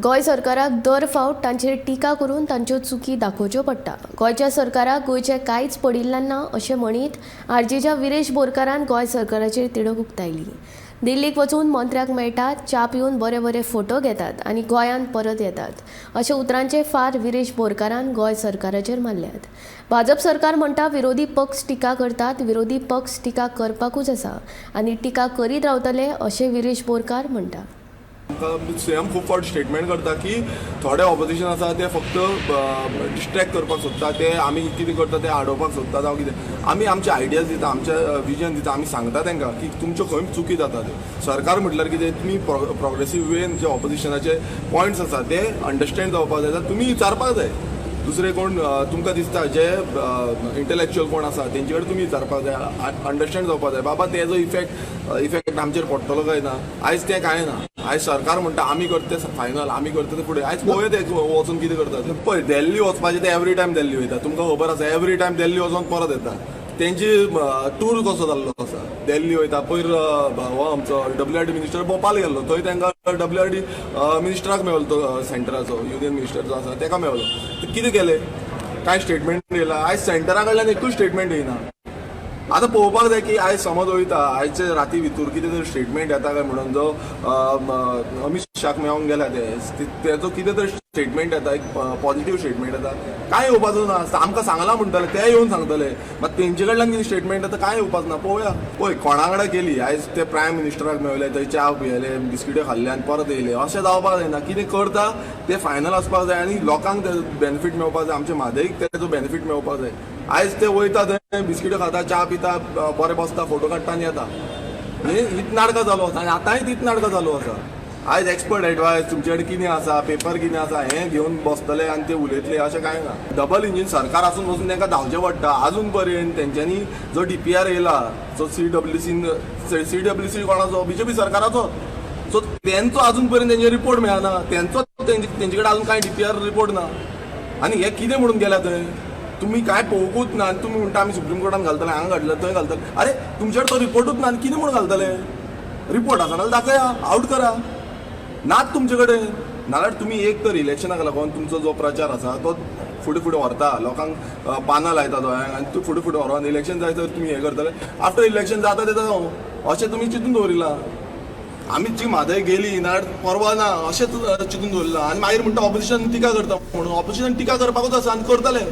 गोंय सरकाराक दर फावट तांचेर टिका करून तांच्यो चुकी दाखोवच्यो पडटा. गोंयच्या सरकाराक गोंयचें कांयच पडिल्लें ना अशें म्हणीत आरजीच्या विरेश बोरकारान गोंय सरकाराचेर तिडक उक्तायली. दिल्लीक वचून मंत्र्याक मेळटात, च्या पिवन बरे बरे फोटो घेतात आनी गोंयांत परत येतात अशे उतरांचे फार विरेश बोरकारान गोंय सरकाराचेर मारल्यात. भाजप सरकार म्हणटा विरोधी पक्ष टिका करतात, विरोधी पक्ष टिका करपाकूच आसा आनी टिका करीत रावतले अशें विरेश बोरकार म्हणटा. सीएम खूब फावट स्टेटमेंट करता की थोडे ऑपोजिशन आसा ते फक्त डिस्ट्रेक्ट करपाक सोदता, ते आमी कितें करता ते आडोवपाक सोदता जावं कितें. आमी आमचे आयडियाज दिता, आमचे विजन दिता, आमी सांगता तांकां की तुमच्यो खंय चुकी जाता ते. सरकार म्हटल्यार कितें, तुमी प्रोग्रेसीव वेन जे ऑपोजिशनाचे पॉयंट्स आसा ते अंडरस्टँड जावपाक जाय, जाल्यार तुमी विचारपाक जाय. दुसरे कोण तुमकां दिसता जे इंटलेक्च्युअल कोण आसा तेंचे कडेन तुमी विचारपाक जाय, अंडरस्टँड जावपाक जाय बाबा तेजो इफेक्ट आमचेर पडटलो काय ना. आयज तें कांय ना. आयज सरकार म्हणटा आमी करता तें फायनल, आमी करता तें फुडें. आयज पळोवया ते वचून कितें करता ते. पळय दिल्ली वचपाचें ते एवरी टायम दिल्ली वयता, तुमकां खबर आसा, एवरी टायम दिल्ली वचोन परत येता. तेंची टूर कसो जाल्लो आसा, दिल्ली वयता. पयर हो आमचो W R D minister Bhopal गेल्लो, थंय तांकां डब्ल्यू आर डी मिनिस्टराक मेवलो, तो सेंटराचो युनियन मिनिस्टर जो आसा ताका मेवलो. कितें केलें, कांय स्टेटमेंट येयला? आयज सेंटरा कडल्यान एकूय स्टेटमेंट येयना. आतां पळोवपाक जाय की आयज समज वयता आयचे राती भितूर कितें तरी स्टेटमेंट येता काय म्हणून. जो अमीत शाक मेळोंक गेला ते तेजो कितें तरी स्टेटमेंट येता, एक पॉझिटिव्ह स्टेटमेंट येता. कांय येवपाचो ना. आमकां सांगलां म्हणटले ते येवन सांगतले, मात तेंचे कडल्यान कितें स्टेटमेंट येता कांय येवपाचो ना. पळोवया. पळय कोणा कडेन गेली, आयज ते प्रायम मिनिस्टराक मेवले, थंय च्या पियेले, बिस्किट्यो खाल्ले आनी परत येयले. अशें जावपाक जायना. कितें करता तें फायनल आसपाक जाय आनी लोकांक तेजो बेनिफीट मेळपाक जाय, आमच्या म्हादईक तेजो बेनिफीट मेळपाक जाय. आयज ते वयता थंय बिस्किट्यो खाता, च्या पिता, बरे बसता, फोटो काडटा आनी येता. हीच नाटकां चालू आसा आनी आतांय तीच नाटकां चालू आसा. आयज एक्सपर्ट एडवायस तुमचे कडेन कितें आसा, पेपर कितें आसा हें घेवन बसतले आनी ते उलयतले अशें कांय ना. डबल इंजीन सरकार आसून बसून तांकां धांवचें पडटा. आजून पर्यंत तेंच्यांनी जो डीपीआर येयला जो सीडब्ल्यूसीन, सीडब्ल्यूसी कोणाचो, बीजेपी सरकाराचो, सो तेंचो अजून पर्यंत तेंचे रिपोर्ट मेळना, तेंचो तेंचे कडेन अजून कांय डीपीआर रिपोर्ट ना. आनी हे कितें म्हणून गेल्या थंय तुमी कांय पळोवंकूच ना आनी तुमी म्हणटा आमी सुप्रीम कोर्टान घालतले, हांगा घातले, थंय घालतले. अरे तुमचे कडेन तो रिपोर्टूच ना आनी कितें म्हणून घालतले? रिपोर्ट आसा जाल्यार दाखया, आवट करा. नात तुमचे कडेन. नाल्यार तुमी एक तर इलेक्शनाक लागून तुमचो जो प्रचार आसा तो फुडें फुडें व्हरता, लोकांक पानां लायता दोळ्यांक आनी तूं फुडें फुडें व्हरोन इलेक्शन जाय तर तुमी हें करतले. आफ्टर इलेक्शन जाता तें अशें तुमी चिंतून दवरिलां. आमी जी म्हादय गेली नाल्यार परवा ना अशें चिंतून दवरिलां आनी मागीर म्हणटा ऑपोजिशन टिका करता म्हणून. ऑपोजिशन टिका करपाकूच आसा आनी करतले.